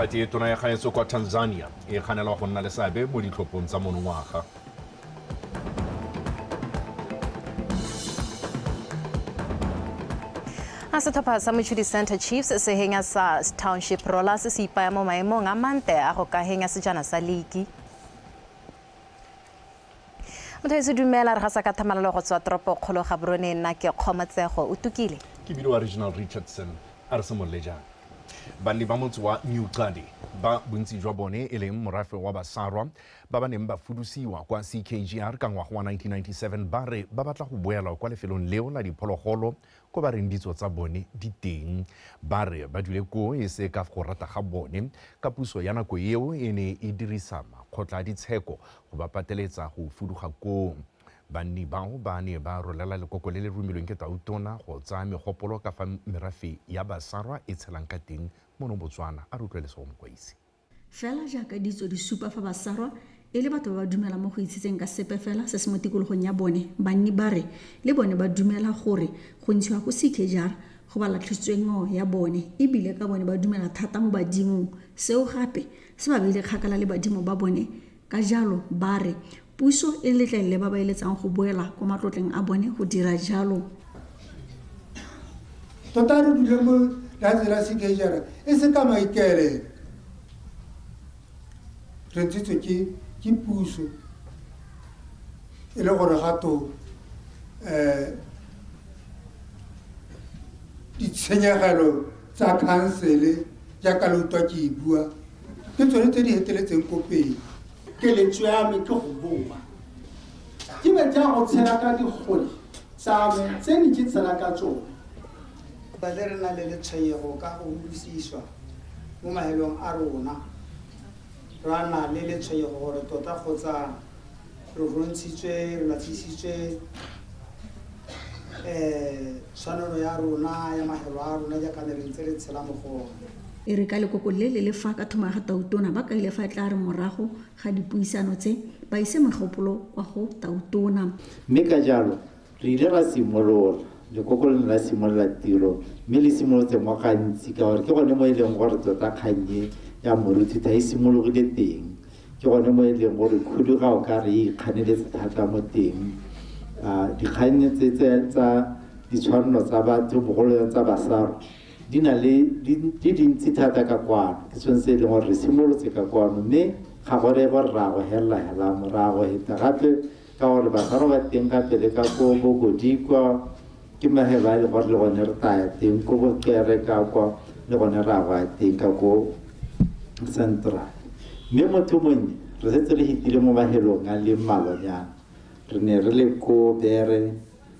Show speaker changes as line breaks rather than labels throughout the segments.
Pati e tona ya gaetso kwa Tanzania e kganelwa go nna le seabe mo ditlhophong tsa monongwaga.
A setlhopha sa Mochudi Centre Chiefs se henya sa Township Rollers se ipaya mo maemong a mante a go ka henya sejana sa liki. Motho e se dumela re gasa ka thamalalo go tswa toropo kgolo Gaborone. Nna ke Kgomotsego o tukile.
Ke bidiwa Reginald Richardson. A re simolole jang? Banni ba motse wa New Xade, ba bontsi jwa bone e leng morafe wa Basarwa ba ba neng ba fudusiwa kwa CKGR ka ngwaga wa 1997, ba re ba batla go boela kwa lefelong leo la diphologolo ko ba reng ditso tsa bone di teng. Ba re ba dule koo e se ka go rata ga bone, ka puso ya nako eo e ne e dirisa makgotla a ditsheko go ba pateletsa go fuduga koo. Banni bao ba ne ba rolela lekoko le le romilweng ke Tautona go tsaya megopolo ka fa merafe ya Basarwa e tshelang ka teng mono Botswana. A re utlwe Lesego Mokwaisi.
Fela jaaka ditso di supa fa Basarwa e le batho ba ba dumelang mo go itshetseng ka sepe fela se se mo tikologong ya bone, banni ba re le bone ba dumela gore go ntshiwa go CKJR go ba latlhisitswe ngwao ya bone e bile ka bone ba dumela thata mo badimong, seo gape se ba beile kgakala le badimo ba bone. Ka jalo ba re puso e letlelele ba ba eletsang go boela kwa matlotleng a bone go dira jalo.
Tota re dule mo lefatsheng la CKJR e se ka maikaelelo. Re ntshitswe ke ke puso e le gore ga to ditshenyegelo tsa khansele jaaka le utlwa ke e bua ke tsone tse di heteletseng ko pele.
Keletso ya me ke go boa ke be ke ya go tshela ka dikgole tsa me tse ne ke tshela ka tsone.
Bale re na le letshwenyego ka go hudusiswa mo mahelong a rona. Ra na le letshwenyego gore tota kgotsa re rontshitswe, re latlhisitswe tshwanelo ya rona ya mahelo a rona jaaka ne re ntse re tshela mo go one.
E re ka lekoko le le le fa ka thomo ya ga Tautona, ba kaile fa e tla re morago ga dipuisano tse, ba ise megopolo kwa go Tautona.
Mme ka jalo re ile ra simolola, lekoko le ne la simolola tiro, mme le simolotse mo gantsi ka gore ke gone mo e leng gore tota kgang e ya moruthutha e simologile teng. Ke gone mo e leng gore khuduga o ka re e ikganeletse thata mo teng. Dikgang tse tsa ditshwanelo tsa batho, bogolo jang tsa Basarwa, di na le di dintsi thata ka kwano. Ke sone se e leng gore re simolotse ka kwano, mme ga go reye gore re a go helela hela mo, re a go heta gape ka gore Basarwa ba teng gape le ka ko bo Kodikwa, ke mahelo a e leng gore le gone re tla ya teng ko bo Kere ka kwa, le gone re a go ya teng ka ko Central. Mme mo thomong e, re setse re hetile mo mahelong a le mmalwanyana. Re ne re le ko Bere,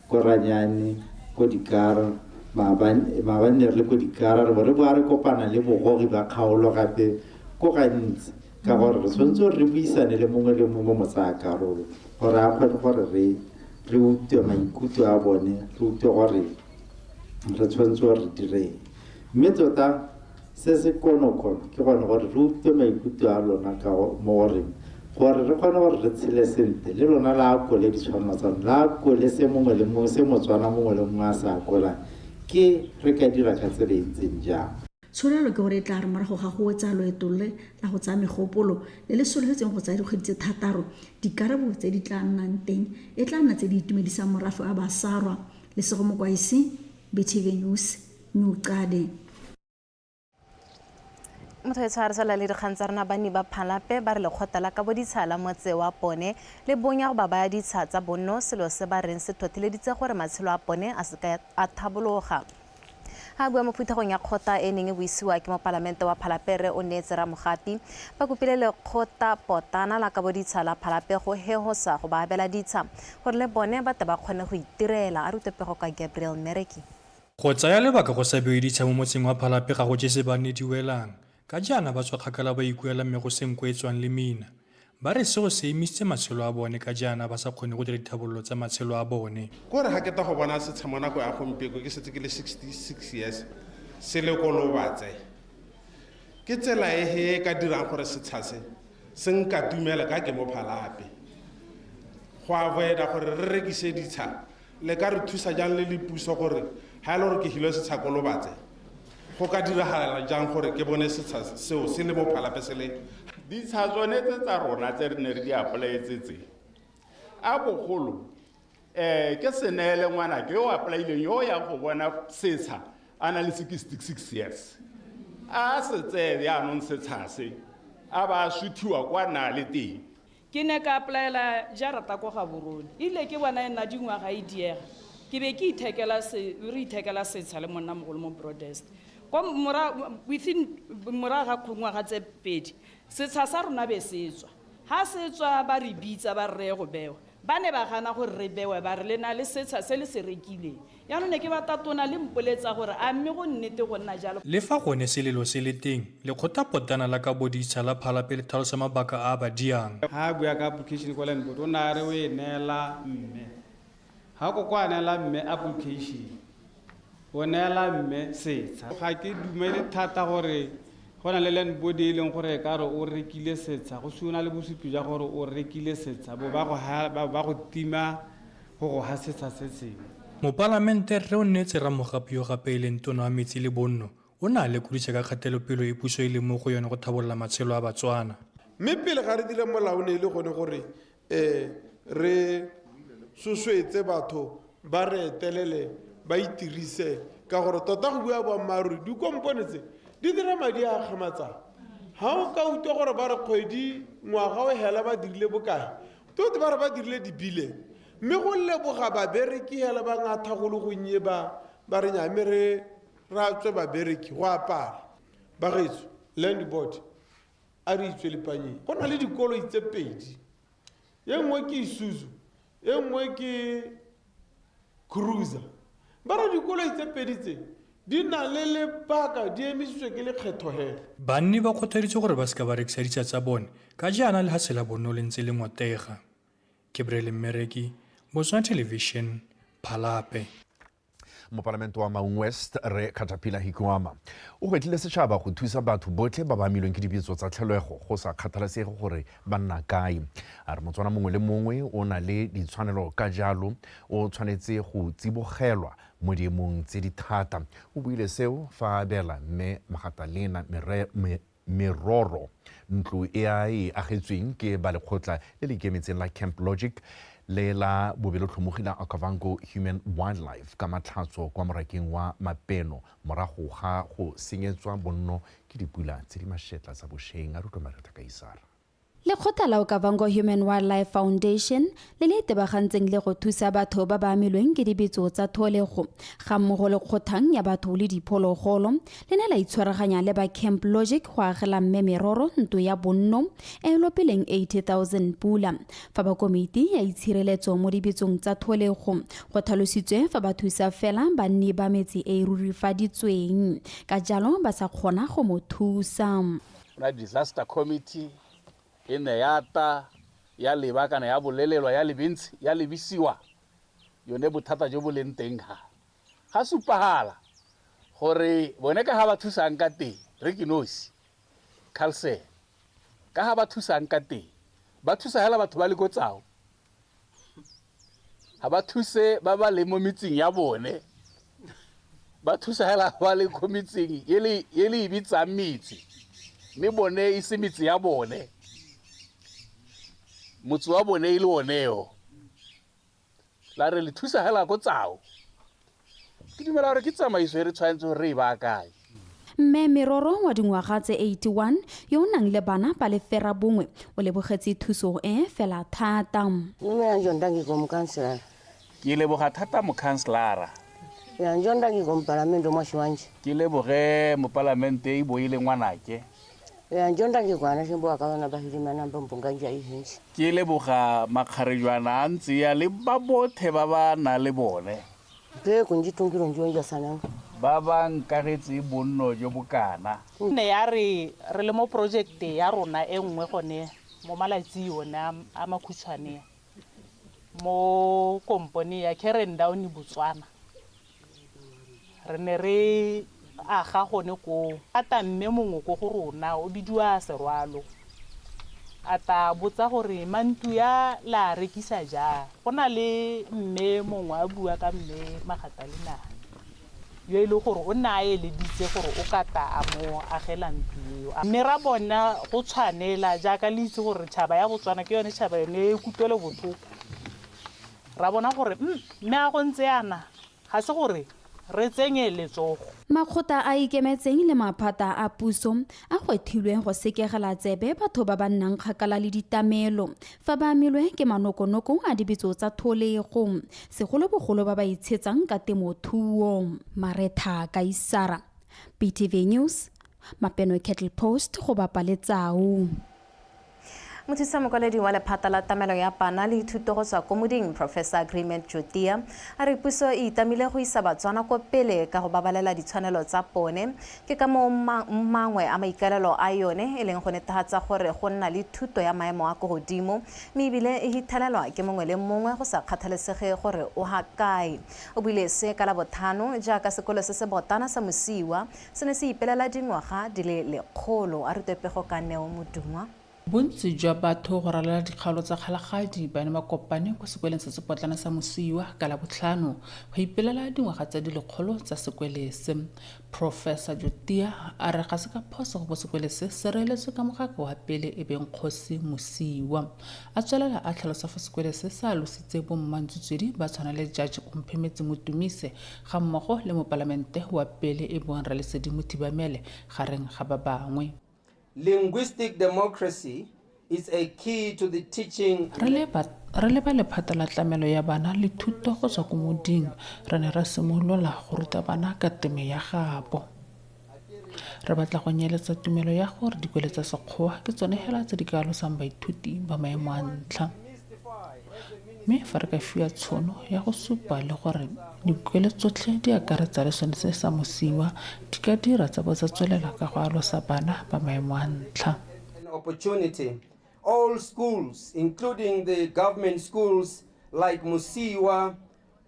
ko Ranyane, ko Dikara, maabane maabane ne re le ko Dikara, re bo re boa re kopana le bogogi ba kgaolo gape ko gantsi, ka gore re tshwanetse gore re buisane le mongwe le mongwe mo tsaya karolo gore a kgone gore re re utlwe maikutlo a bone, re utlwe gore re tshwanetse gore re direng. Mme tota se se konokono ke gone gore re utlwe maikutlo a lona ka mo goreng gore re kgone gore re tshele sentle le lona, la akole ditshwanelo tsa lona, la akole se mongwe le mongwe, se Motswana mongwe le mongwe a se akolang, ke re ka dira ka tsela e ntseng jang.
Tsholofelo ke gore e tla re morago ga go wetsa loeto le la go tsaya megopolo le le solofetsweng go tsaya dikgwedi tse thataro, dikarabo tse di tla nnang teng e tla nna tse di itumedisang morafe wa Basarwa. Lesego Mokwaisi, BTV News, New Xade.
Motho e tshwarisela le dikgang tsa rona. Banni ba Phalape ba re lekgotla la kabo ditsha la motse wa bone le bonya go ba baya ditsha tsa bonno, selo se ba reng se thotheleditse gore matshelo a bone a seka a thabologa. Ha a bua mo phuthegong ya kgotla e neng e buisiwa ke mopalamente wa Phalape Rre Oneetse Ramogapi, ba kopile lekgotla potana la kabo ditsha la Phalape go hehosa go ba abela ditsha gore le bone ba tle ba kgone go itirela. A rute pego ka Gabriel Mmereki.
Go tsaya lebaka go sa bewe ditsha mo motseng wa Phalape ga go jese banni di welang, ka jaana ba tswa kgakala ba ikuela mme go se nko e tswang lemina. Ba re seo se emisitse matshelo a bone ka jaana ba sa kgone go dira dithabololo tsa matshelo a bone.
Ko re ga ke ta go bona setsha mo nako ya gompieko ke setse ke le 66 years se le ko Lobatse. Ke tsela e he e ka dirang gore setsha se se nkatumele ka ke mo Phalape. Go avoida gore re rekise ditsha, le ka re thusa jang le le puso gore ga e le gore ke hilo setsha ko Lobatse, Go ka diragala jang gore ke bone setsha seo se le mo Phalape se le
Ditsha tsone tse tsa rona tse re ne re di apply-etse tse, a bogolo ke se neele ngwanake yo o apply-ileng, yo o yang go bona setsha a na le 66 years, a se tseye jaanong setsha se a ba a suthiwa kwa na le teng.
Ke ne ka applyela jarata ko Gaborone, ebile ke bona e nna dingwaga e diega. Ke be ke ithekela se, re ithekela setsha le monnamogolo mo Broadest. Kwa within morago ga ngwaga tse pedi, setsha sa rona be se tswa. Ha se tswa ba re bitsa ba re re ye go bewa. Ba ne ba gana gore re bewe, ba re le na le setsha se le se rekileng. Jaanong ne ke batla tona le mpoletsa gore a mme go nnete go nna jalo.
Le fa gone selelo se le teng, lekgotlapotana la kabo ditsha la Phalape le tlhalosa mabaka a a ba diang.
Ha a bua ka application kwa land board, o ne a re o e neela mme. Ha koko a neela mme application, o neela mme setsha. Ga ke dumele thata gore go na le land board e leng gore e ka re o rekile setsha, go se o na le bosupi jwa gore o rekile setsha, bo ba go ha, ba, ba go tima go go ha setsha se sengwe.
Mopalamente Rre Onneetse Ramogapi yo gape e leng tona wa metsi le bonno, o ne a lekodisa ka kgatelopelo e puso e leng mo go yone go tlhabolola matshelo a Batswana.
Mme pele ga re dira molao ne e le gone gore re sosoetse batho ba re etelele ba itirise, ka gore tota go bua boammaaruri dikompone tse di dira madi a kgamatsang. Ha o ka utlwa gore ba re kgwedi ngwaga o hela ba dirile bokae, tote ba re ba dirile dibillion. Mme go leboga babereki hela ba ngatha go le gonnye ba ba re nya, mme re ra tswe babereki go apara. Bagetso, land board a re itswe lepanyeng. Go na le dikoloi tse pedi, e nngwe ke Isuzu, e nngwe ke Cruiser. Ba re dikoloi tse pedi tse di na le lebaka, di emisitswe ke lekgetho hela.
Banni ba kgothaditswe gore ba seka ba rekisa ditsa tsa bone ka jaana lehatshe la bonno le ntse le ngotega. Ke Brele Mmereki, Botswana Television, Phalape.
Mopalamente wa Maun West Rre Caterpillar Hikuama o gwetlhile setšhaba go thusa batho botlhe ba ba amilweng ke dibetso tsa tlholego go sa kgathalesege gore ba nna kae. A re Motswana mongwe le mongwe o na le ditshwanelo, ka jalo o tshwanetse go tsibogelwa mo diemong tse di thata. O buile seo fa a abela mme Magatalena Meroro ntlo e a e agetsweng ke ba lekgotla le le ikemetseng la Camp Logic le la bobelotlhomogi la Okavango Human Wildlife ka matlhatso kwa morakeng wa Mapeno morago ga go senyetswa bonno ke dipula tse di mashetla tsa bošeng. A rutwa Marita Kaisara.
Lekgotla la Okavango Human Wildlife Foundation le le itebagantseng le go thusa batho ba ba amilweng ke dibetso tsa tholego ga mmogo le kgothang ya batho le diphologolo le ne la itshwaraganya le ba Camp Logic go agela mme Meroro ntlo ya bonno e e lopileng 80,000 pula. Fa ba komiti ya itshireletso mo dibetsong tsa tholego go tlhalositswe fa ba thusa fela banni ba metse e e rurifaditsweng, ka jalo ba sa kgona go mo thusa.
Go na disaster committee e ne ya ta ya leba kana ya bolelelwa ya lebentsi ya lebisiwa yone bothata jo bo leng teng ha ga supagala gore bone ka ga ba thusang ka teng re ke nosi council ka ga ba thusang ka teng ba thusa hela batho ba le ko tsao ga ba thuse ba ba leng mo metseng ya bone, ba thusa hela ba le ko metseng e le e bitsang metse mme bone e se metse ya bone, motse wa bone e le oneo la re le thusa hela ko tsao. Ke dumela gore ke tsamaiso e re tshwanetse gore re e baakanye.
Mme Meroro wa dingwaga tse 81 yo o nang le bana ba le 9 o lebogetse thuso e fela thata.
Ke leboga thata mokhanselara. Ke leboge mopalamente e bo e le ngwanake. Ke leboga makgarejwana a ntse ya le ba bothe ba ba nang le bone. Ba ba nkagetse bonno jo bokana.
Ne ya re re le mo project ya rona e nngwe gone mo malatsi one a makhutshwane mo kompone ya Karen Down Botswana. Re ne re aga gone koo. Ata mme mongwe ko go rona o bidiwa Serwalo. A ta botsa gore mantu ya la rekisa jang. Go na le mme mongwe a bua ka mme Magatalena Yo e le gore o ne a eleditse gore o ka ta a mo agela ntlo eo. Mme ra bona go tshwanela jaaka le itse gore tšhaba ya Botswana ke yone tšhaba yone e kutlwelo botlhoko. Ra bona gore mme a go ntse yana ga se gore re tsenye letsogo.
Makgotla a a ikemetseng le maphata a puso a gwethilwe go sekegela tsebe batho ba ba nnang kgakala le ditlamelo fa ba amilwe ke manokonoko a dibetso tsa tholego, segolobogolo ba ba itshetsang ka temothuo. Maretha Kaisara, BTV News, Mapeno Cattle Post go bapa le Tsau.
Mothusa mokwaledi wa lephata la tlamelo ya bana le dithuto go tswa ko moding, Professor Agreement Jotia, a re puso e itamile go isa Batswana ko pele ka go babalela ditshwanelo tsa bone. Ke ka moo mangwe a maikaelelo a yone e leng go netefatsa gore go nna le thuto ya maemo a ko godimo, mme ebile e hithelelwa ke mongwe le mongwe go sa kgathalesege gore o ha kae. O buile se ka Labotlhano jaaka sekolo se se botana sa Mosiwa se ne se ipelela dingwaga di le 100. A rutwe pego ka Neo Modungwa.
Bontsi jwa batho go ralala dikgaolo tsa Kgalagadi ba ne ba kopane kwa sekweleng se se potlana sa Mosiwa ka Labotlhano go ipelela dingwaga tsa di lekgolo tsa sekwele se. Professor Jotia a re ga se ka phoso go bo sekwele se se reeletswe ka mogaka wa pele e beng Kgosi Mosiwa. A tswelela a tlhalosa fa sekwele se se alositse bommantsotswedi ba tshwana le Judge Omphemetse Motumise ga mmogo le mopalamente wa pele e bong Ralesedi Mothibamele gareng ga ba bangwe.
Linguistic democracy is a key to the teaching.
Re le ba re le ba lephata la tlamelo ya bana le thuto go tswa ko moding, re ne ra simolola go ruta bana ka teme ya gabo. Re batla go nyeletsa tumelo ya gore dikwele tsa sekgowa ke tsone hela tse di ka alosang baithuti ba maemo a ntlha. Mme fa re ka fiwa tshono ya go supa le gore dikwele tsotlhe di akaretsa le sone se sa Mosiwa, di ka dira tsa bo tsa tswelela ka go alosa bana ba maemo a ntlha.
An opportunity. All schools, including the government schools like Mosiwa,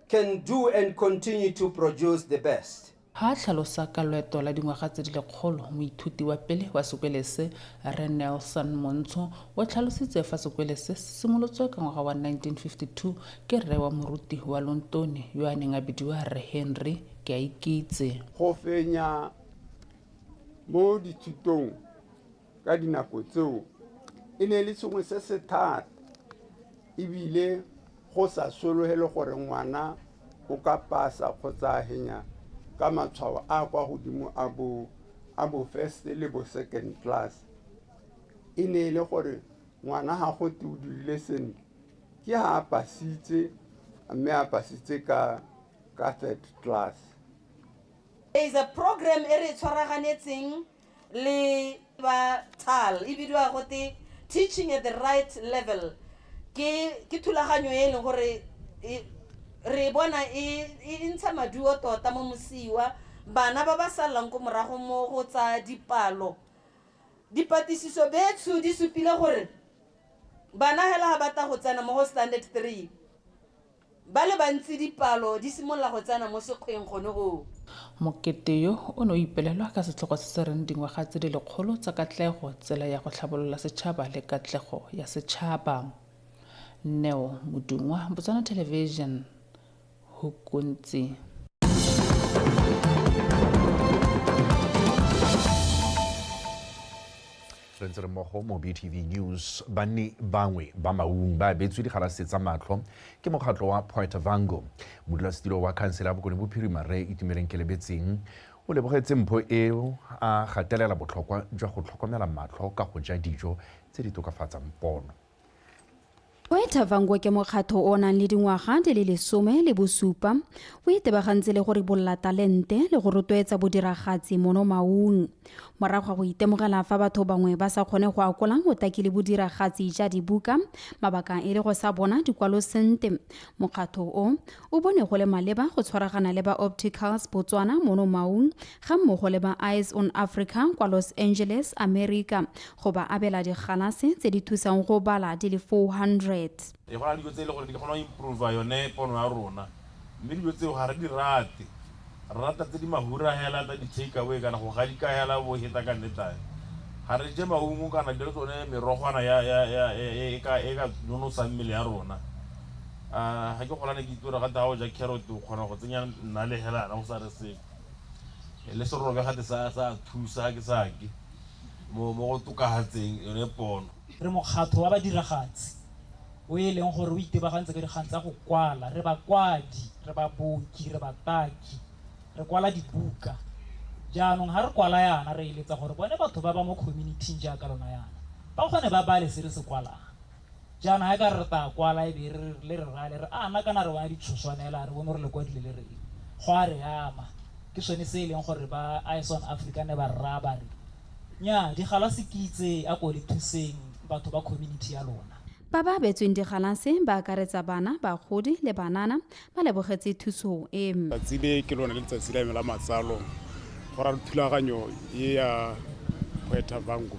can do and continue to produce the best.
Ha a tlhalosa ka loeto la dingwaga tse di lekgolo, moithuti wa pele wa sekwele se, Rre Nelson Montsho, o tlhalositse fa sekwele se se simolotswe ka ngwaga wa 1952 ke rre wa moruti wa Lontone yo a neng a bidiwa Rre Henry Keaikitse.
Go fenya mo dithutong ka dinako tseo e ne e le sengwe se se thata ebile go sa sologele gore ngwana o ka pasa kgotsa a henya ka matshwao a kwa godimo a bo a bo first le bo second class. E ne e le gore ngwana ga go te o dirile sentle ke ha a pasitse, mme a pasitse ka ka third class.
There is a program e re e tshwaraganetseng le ba TAL, e bidiwa gote Teaching at the Right Level. Ke ke thulaganyo e leng gore re e bona e e ntsha maduo tota mo Mosiwa, bana ba ba salang ko morago mo go tsa dipalo. Dipatlisiso betsho di supile gore bana hela ga ba ta go tsena mo go standard 3, ba le bantsi dipalo di simolola go tsena mo sekgweng gone goo.
Mokete yo o ne o ipelelwa ka setlhogo se se reng Dingwaga tse di lekgolo tsa katlego, tsela ya go tlhabolola setšhaba le katlego ya setšhaba. Neo Modungwa, Botswana Television, Hukuntsi.
Re ntse re mmogo mo BTV News. Banni bangwe ba Maung ba abetswe digalase tsa matlho ke mokgatlho wa Poetavango. Modulasetilo wa khansele ya Bokone Bophirima Rre Itumeleng Kelebetseng o lebogetse mpho eo, a gatelela botlhokwa jwa go tlhokomela matlho ka go ja dijo tse di tokafatsang pono.
Poetavango ke mokgatho o nang le dingwaga di le 17, o itebagantse le go ribolola talente le go rotloetsa bodiragatsi mono Maung. Morago ga go itemogela fa batho bangwe ba sa kgone go akola botaki le bodiragatsi ja dibuka, mabaka e le go sa bona dikwalo sente, mokgatho o o bone go le maleba go tshwaragana le ba Opticals Botswana mono Maung ga mmogo le ba Eyes on Africa kwa Los Angeles, America, go ba abela digalase tse di thusang go bala di le 400.
Ee, go na le dijo tse e le gore di kgona go improve yone pono ya rona, mme dijo tseo ga re di rate. Re rata tse di mahura hela tsa di-take away kana go gadika hela bo heta ka nnetae. Ga re je maungo kana dilo tsone merogwana e ka nonosang mmele ya rona. Ga ke gola ne ke itse gore gate ga o ja carrot o kgona go tsenya nnale hela yana go sa re sepe. Le serobe gate sa sa thusa ga ke sa ke mo mo go tokafatseng yone pono.
Re mokgatho wa badiragatsi o e leng gore o itebagantse ka dikgang tsa go kwala. Re bakwadi, re baboki, re bataki, re kwala dibuka. Jaanong ga re kwala yana, re eletsa gore bone batho ba ba mo community jaaka lona yana ba kgone ba bale se re se kwalang. Jaanong ga e ka re re tla kwala e be re le re rale re a nna kana re bona ditshoswanela, re bone gore le kwadile le reng, go a re ama. Ke sone se e leng gore ba Eyes on Africa ne ba raya ba re nya digalase ke itse a ko le thuseng batho ba community ya lona.
Ba ba abetsweng digalase ba akaretsa bana, bagodi le banana ba lebogetse thuso e.
Tsatsi le ke lone letsatsi la me la matsalo, go ra thulaganyo e ya Poetavango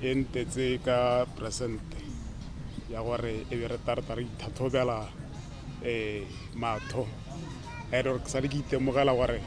e ntetse ka presente ya gore e be re tarta re ithathobela matho a e le gore ke sale ke itemogela gore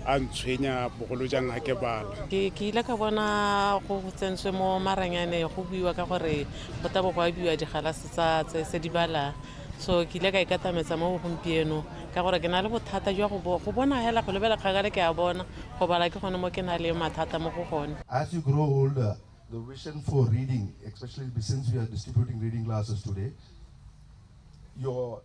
a ntshwenya bogolo jang ga ke bala.
Ke ile ka bona go tsentswe mo maranyane go buiwa ka gore go tabo go abiwa digalase tsa tse di bala, so ke ile ka ikatametsa mo gompieno ka gore ke na le bothata jwa go bona hela go lebela kgakala ke a bona, go bala ke gone mo ke na le mathata mo go gone.
As you grow older, the vision for reading, especially since we are distributing reading glasses today, your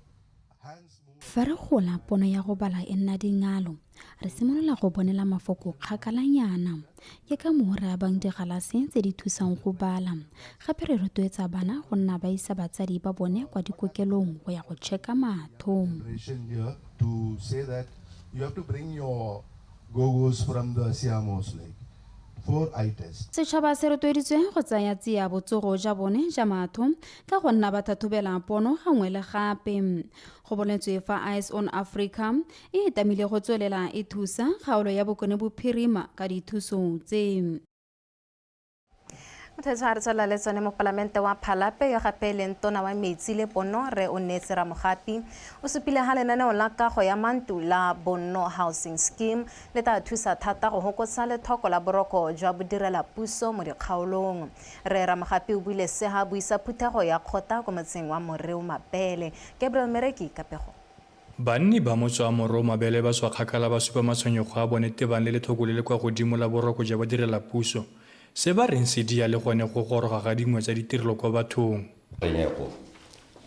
hands move.
Fa re gola, pono ya go bala e nna dingalo, re simolola go bonela mafoko kgakalanyana. Ke ka moo re abang digalase tse di thusang go bala. Gape re rotloetsa bana go nna ba isa batsadi ba bone kwa dikokelong go ya go check-a matho.
Generation here to say that you have to bring your gogos from the Siamos Lake for eye test.
Setšhaba se rotloeditswe go tsaya tsia botsogo ja bone ja matho ka go nna ba tlhatlhobela pono gangwe le gape. Go boletswe fa Eyes on Africa e etamile go tswelela e thusa kgaolo ya Bokone Bophirima ka dithuso tse.
Motho a re tswelela le tsone. Mopalamente wa Phalape yo gape e leng tona wa metsi le bonno, re o neetse Ramogapi, o supile ga lenaneo la kago ya mantu la Bonno Housing Scheme le tla thusa thata go hokotsa lethoko la boroko jwa bodirela puso mo dikgaolong. Re Ramogapi o buile se ha buisa phuthego ya kgotla ko motseng wa Moreo Mabele. Gabriel Mereki ka pego.
Banni ba motse wa Moreo Mabele ba tswa kgakala ba supa matshwenyego a bone tebang le lethoko le le kwa godimo la boroko jwa badirela puso, se ba reng se dia le gone go goroga ga dingwe tsa ditirelo kwa bathong.
Tshwenyego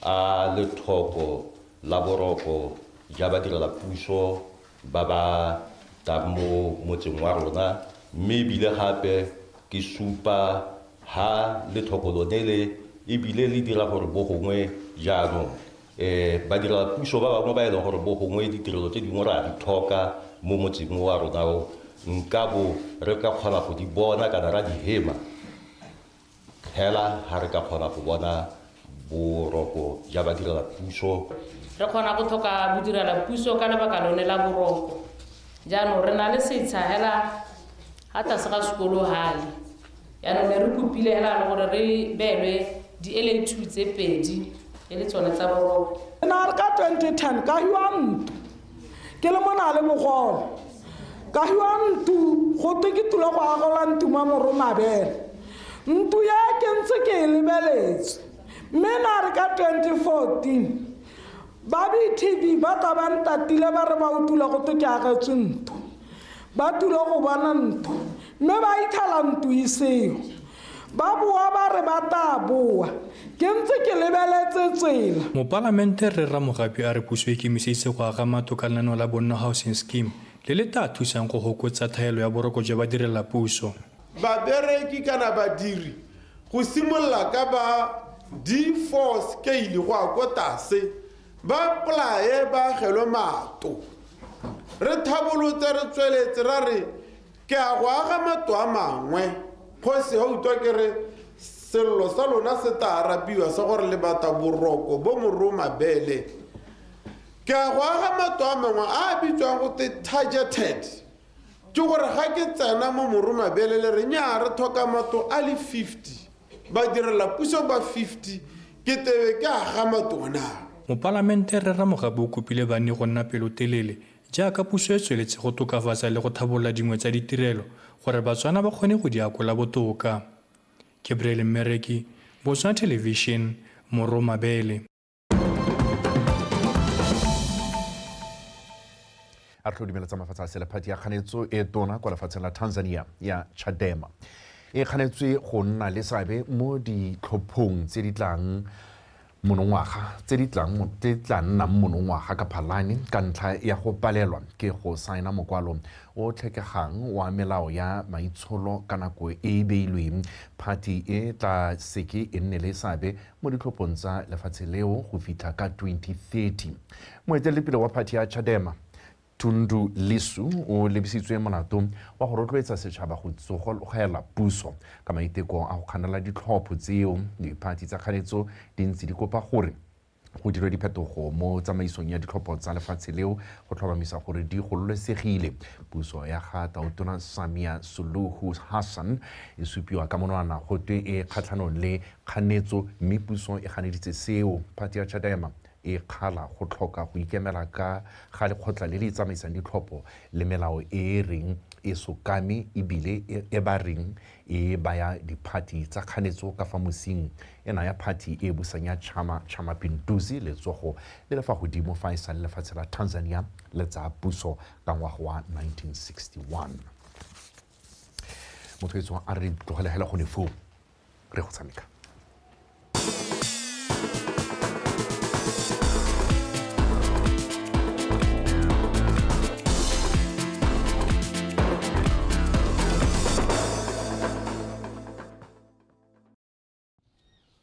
a lethoko la boroko ja badirela puso ba ba tlang mo motseng wa rona, mme ebile gape ke supa ha lethoko lone le ebile le dira gore bo gongwe jaanong badirela puso ba bangwe ba e leng gore bo gongwe ditirelo tse dingwe re a di tlhoka mo motseng wa rona o, nka bo re ka kgona go di bona kana ra di hema hela ha re ka kgona go bona boroko ja badirela puso.
Re kgona go tlhoka bodirela puso ka lebaka lone la boroko. Jaanong re na le setsha hela ha tlase ga sekolo hale, jaanong ne re kopile hela le gore re beelwe di-LA2 tse pedi e le tsone tsa boroko.
Nna re ka 2010 ka hiwa ntlo ke le mona le bogole, ka hiwa ntlo go twe ke tula go agola ntlo mo Moreo Mabele. Ntlo ya ke ntse ke e lebeletse, mme na re ka 2014 ba BTV ba tla ba ntatile ba re ba utula go twe ke agetswe ntlo, ba tule go bona ntlo, mme ba ithala ntlo e seo. Ba boa ba re ba tla boa, ke ntse ke lebeletse tsela.
Mopalamente Rre Ramogapi a re puso e ikemiseditse go aga matlo ka lenaneo la Bonno Housing Scheme le le tla thusang go hokotsa thaelo ya boroko jwa badirela puso.
Babereki kana badiri go simolola ka ba D4 scale go ya ko tlase ba apply-e ba agelwe matlo. Re thabolotse re tsweletse ra re ke a go aga matlo a mangwe, kgosi ga utlwa ke re sello sa lona se tla arabiwa sa gore le batla boroko bo Moreo Mabele. Ke a go aga matlo a mangwe a a bitswang go te targeted, ke gore ga ke tsena mo Moreo Mabele le re nnyaa re tlhoka matlo a le 50, badirela puso ba 50, ke tebe ke aga matlo ona.
Mopalamente Rre Ramogapi o kopile banni go nna pelotelele jaaka puso e tsweletse go tokafatsa le go tlhabolola dingwe tsa ditirelo gore Batswana ba kgone go di akola botoka. Gabriel Mmereki, Botswana Television, Moreo Mabele.
A re tlo dumeletsa mafatshe a sele. Phathi ya kganetso e tona kwa lefatsheng la Tanzania ya Chadema e kganetswe go nna le seabe mo ditlhophong tse di tlang monongwaga, tse di tlang, tse di tla nnang monongwaga ka Phalane, ka ntlha ya go palelwa ke go saena mokwalo o tlhokegang wa melao ya maitsholo ka nako e e beilweng. Phathi e tla seke e nne le seabe mo ditlhophong tsa lefatshe leo go fitlha ka 2030. Moeteledipele wa phathi ya Chadema, Tundu Lissu, o lebisitswe molato wa go rotloetsa setšhaba go tsogologela puso ka maiteko a go kganela ditlhopho tseo. Diphathi tsa kganetso di ntse di kopa gore go dirwe diphetogo mo tsamaisong ya ditlhopho tsa lefatshe leo go tlhomamisa gore di gololesegile. Puso ya ga Tautona Samia Suluhu Hassan e supiwa ka monwana go twe e kgatlhanong le kganetso, mme puso e ganeditse seo. Phathi ya Chadema e kgala go tlhoka go ikemela ka ga lekgotla le le tsamaisang ditlhopho le melao e e reng e sokame ebile e ba reng e baya diphathi tsa kganetso ka fa mosing. E naya phathi e busang ya Chama cha Mapinduzi letsogo le le fa godimo fa e sa le lefatshe la Tanzania le tsaya puso ka ngwaga wa 1961. Motho etso, a re tlogele hela gone foo, re go tshameka.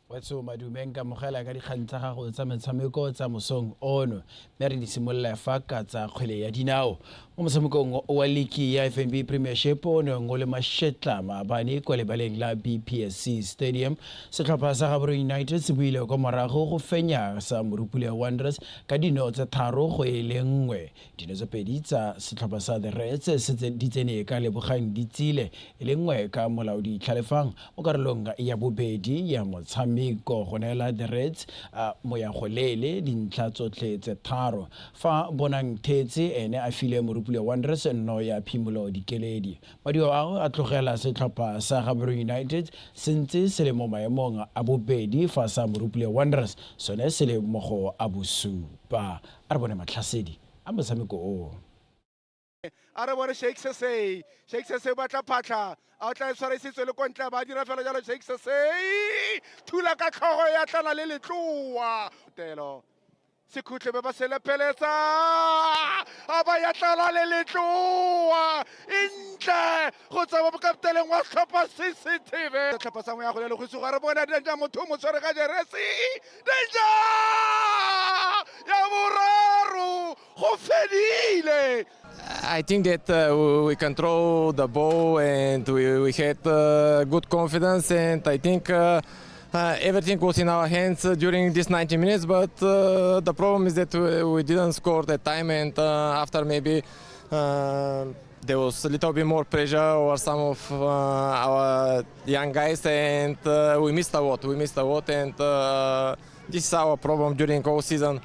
Wetso, madumeng ka mogela ka dikgang tsa gago tsa metshameko tsa mosong ono, mme re di simolola fa ka tsa kgwele ya dinao. Mo motshamekong wa liki ya FNB Premiership o neng o le mashetla maabane kwa lebaleng la BPSC Stadium, setlhopha sa Gaborone United se buile kwa morago go fenya sa Morupule Wanderers ka dino tse 3-1. Dino tse pedi tsa setlhopha sa The Reds se di tsene ka Lebogang Ditsile, e le nngwe ka Molaodi Tlhalefang mo karolong ya bobedi ya motshameko go neela The Reds moyagolele dintlha tsotlhe tse tharo, fa Bonang Thetse ene a file Morupule Wanderers nno ya phimolo dikeledi. Maduo ao a tlogela setlhopha sa Gaborone United se ntse se le mo maemong a bobedi, fa sa Morupule Wanderers sone se le mo go a bosupa. A re bone matlhasedi a motshameko o.
A re bone Shake Sesei. Shake Sesei batla phatlha, a o tla e tshwarisitswe le kontle, ba dira fela jalo. Shake Sesei thula ka tlhogo, ya tlala le letloa telo. Sekhutlhe be ba se lepeletsa, a ba ya tlala le letloa e ntle go tswa mo bokapteleng wa setlhopha CCTV, setlhopha sa moya go le go suga. Re bona Danger, motho o mo tshwere ka jeresi. Danger ya boraro, go fedile.
I think that we control the ball and we had good confidence, and I think everything was in our hands during these 90 minutes, but the problem is that we didn't score that time, and after maybe there was a little bit more pressure over some of our young guys, and we missed a lot. We missed a lot, and this is our problem during all season.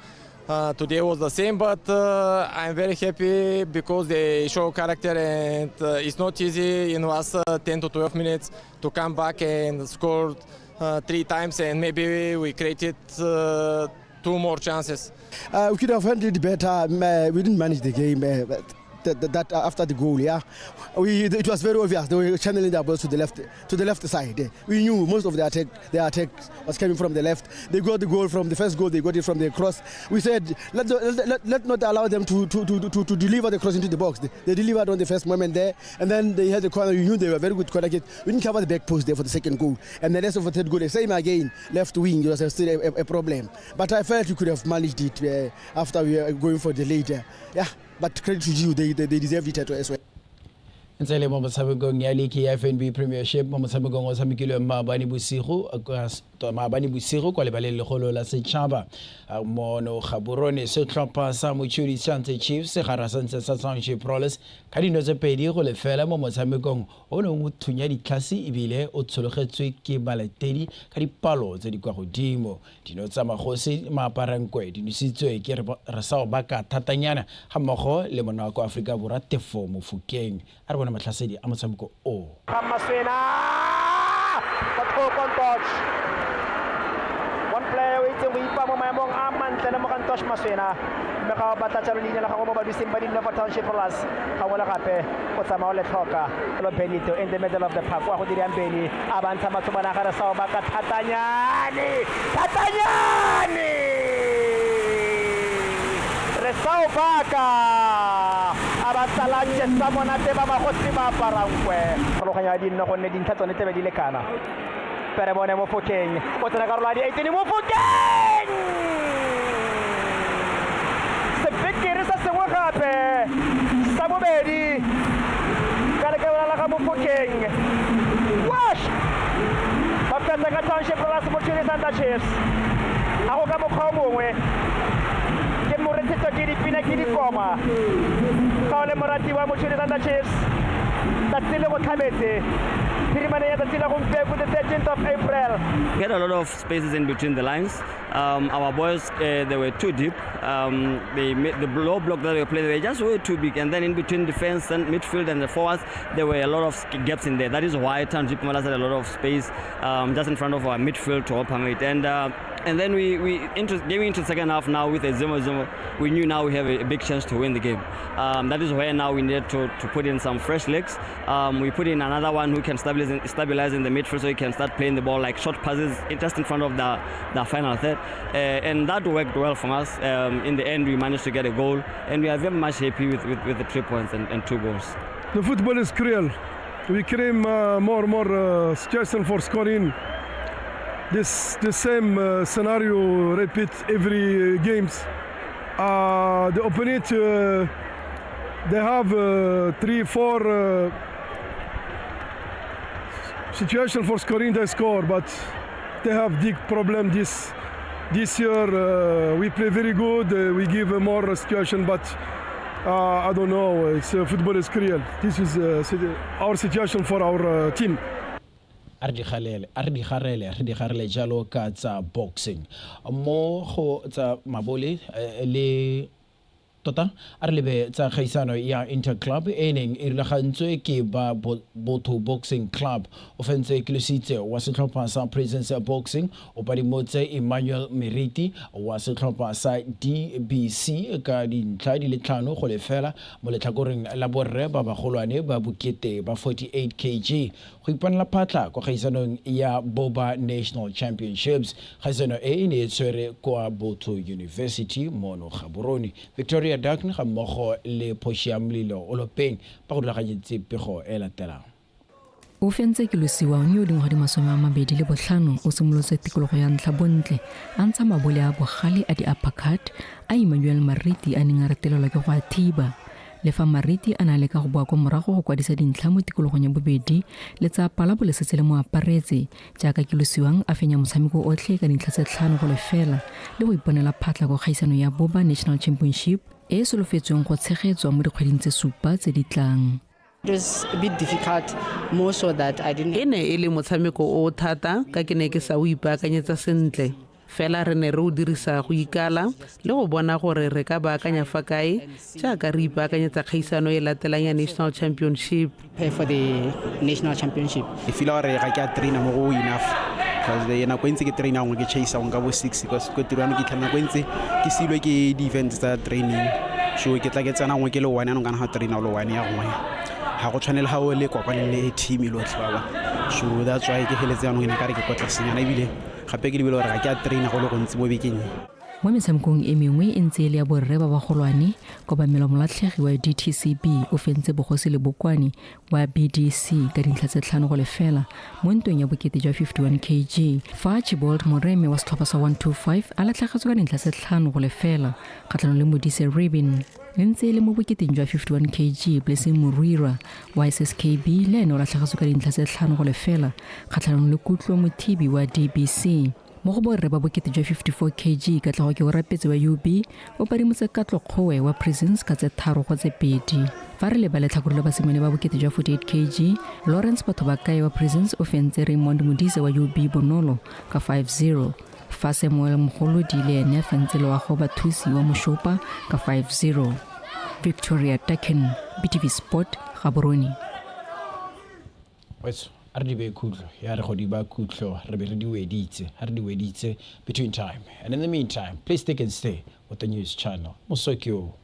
Today was the same, but I'm very happy because they show character, and it's not easy in last 10 to 12 minutes to come back and score 3 times, and maybe we created 2 more chances.
We could have handled it better. We didn't manage the game. That after the goal, yeah, it was very obvious they were channeling their balls to the left side. We knew most of the attack was coming from the left. They got the goal from the first goal. They got it from the cross. We said let not allow them to deliver the cross into the box. They delivered on the first moment there, and then they had the corner. We knew they were very good corner kick. We didn't cover the back post there for the second goal, and the rest of the third goal, the same again, left wing. It was still a problem. But I felt we could have managed it after we were going for the lead. Yeah. But credit to you, they deserve it as well.
Ntse le mo motshamekong ya liki ya FNB Premiership, mo motshamekong o tshamekilweng maabane bosigo kwa lebaleng legolo la setšhaba mono Gaborone, setlhopha sa Mochudi Santse Chiefs ga santse sa Township Rollers ka dino tse 2-0 mo motshamekong o neng o thunya ditlhase ebile o tshologetswe ke balatedi ka dipalo tse di kwa godimo. Dino tsa magosi Maaparenkwe di nositswe ke Resao Baka thatanyana ga mmogo le monna wa kwa Aforika Borwa Tefo Mofokeng. A re bone matlhasedi a motshameko o.
itseng go ipa mo maemong a mantle le Mogantosh Maswena, mme ga o batla jalo leina la gago mo badusing ba Dinofo Township Rollers gangwe le gape o tsamaya o le tlhoka. Lo Benito in the middle of the park, wa go dirang Beni a ba ntsha matshomana gare sao ba ka thatanyane thatanyane re sao baka a ba tsalantse sa monate ba magosi ba aparankwe farologanya dinno gonne dintlha tsone tlebe di lekana. Pere bone Mofokeng o tsena karolo ya di-18 Mofokeng sepekere se sengwe gape sa bobedi ka lekabela la ga Mofokeng. Wash ba fetsa ka Township Rollers Mochudi Santa Chiefs a go ka mokgwa o mongwe ke morethetso ke dipina ke dikoma ga o le morati wa Mochudi Santa Chiefs tsatsi le go tlhabetse phirimane ya tsatsi la gompieno, the 13th of April.
We had a lot of spaces in between the lines. Our boys, they were too deep. They made the low block that we played, they were just way too big. And then in between defense and midfield and the forwards, there were a lot of gaps in there. That is why Township Rollers had a lot of space just in front of our midfield to operate. And then we going into the second half now with a 0-0, we knew now we have a big chance to win the game. That is where now we needed to put in some fresh legs. We put in another one who can stabilize in the midfield so he can start playing the ball like short passes just in front of the final third. And that worked well for us. In the end, we managed to get a goal, and we are very much happy with the 3 points and 2 goals.
The football is cruel. We create more situation for scoring. This the same scenario repeat every games. The opponent they have 3-4 situation for scoring. They score, but they have big problem this year. We play very good. We give more situation, but I don't know. It's football is cruel. This is our situation for our team.
A re di garele jalo ka tsa boxing mo go tsa mabole le tota a re lebe tsa kgaisano ya Interclub e neng e rulagantswe ke ba Botho Boxing Club. O fentse Kelositse wa setlhopha sa Prisons Boxing o padimotse Emmanuel Meriti wa setlhopha sa DBC ka dintlha di le 5-0 mo letlhakoreng la borre ba bagolwane ba bokete ba 48 kg go iponela phatla kwa kgaisanong ya Boba National Championships. Kgaisano e ne e tshwere kwa Botho University mono Gaborone. Victoria Darkn ga mmogo le Phoshi Mlilo o lopeng ba go rulaganyetse pego e latelang.
O fentse Kelosiwang yo dingwaga di 25 o simolotse tikologo ya ntlha bontle a ntsha mabole a bogale a di-uppercut a Emmanuel Mariti a neng a retelelwa ke go a thiba. Le fa Mariti a na le ka go boa kwa morago go kwadisa dintlha mo tikologong ya bobedi, letsapa la bolesetse le mo aparetse jaaka Kelosiwang a fenya motshameko otlhe ka dintlha tse 5-0 le go iponela phatla go kgaisano ya Boba National Championship e e solofetsweng go tshegetswa mo dikgweding tse 7 tse di tlang.
It was a bit difficult, more so that I didn't.
E ne e le motshameko o thata ka ke ne ke sa o ipaakanyetsa sentle. Fela re ne re o dirisa go ikala le go bona gore re ka baakanya fa kae jaaka re ipaakanyetsa kgaisano e latelang ya National Championship.
Prepare for the National Championship.
Ke feel gore ga ke a trainer mo go enough because nako e ntse ke trainer nngwe ke chase nka bo 6 because ko tirong ke itlhela nako e ntse ke silwe ke di-events tsa training, so ke tla ke tsena nngwe ke le one yanong kana ga trainer le one ya nngwe ga go tshwane le ga o le kopane le team e lotlhe ba bona, so that's why ke heletse yanong ene ka re ke kwa tlasenyana ebile gape ke lebile gore ga ke a trainer go le gontsi mo bekeng.
Mo metshamekong e mengwe e ntse e le ya borre ba bagolwane, Kobamelo Molatlhegi wa DTCB o fentse Bogosi le Bokwane wa BDC ka dintlha tse 5-0 mo ntweng ya bokete jwa 51 kg, fa Chibold Moreme wa setlhopha sa 125 a latlhegetswe ka dintlha tse 5-0 kgatlhanong le Modise Rabin. E ntse e le mo boketeng jwa 51 kg, Blessing Morwira wa SSKB le ene o latlhegetswe ka dintlha tse 5-0 kgatlhanong le Kutlo Mothibi wa DBC. Mo go borre ba bokete jwa 54 kg, Katlego ke o rapetse wa UB o padimotse Katlo Kgowe wa Prisons ka tse 3-2. Fa re leba letlhakore la basimane ba bokete jwa 48 kg, Lawrence Bathobakae wa Prisons o fentse Raymond Modise wa UB Bonolo ka 5-0. Fa Samuel Mogolodi le ene a fentse Loago Bathusi wa Moshopa ka 5-0. Victoria Dakin, BTV Sport, Gaborone.
A re di beye khutlo, ya re go di ba khutlo re be re di weditse, ha re di weditse between time. And in the meantime, please stick and stay with the news channel. Moso ke o.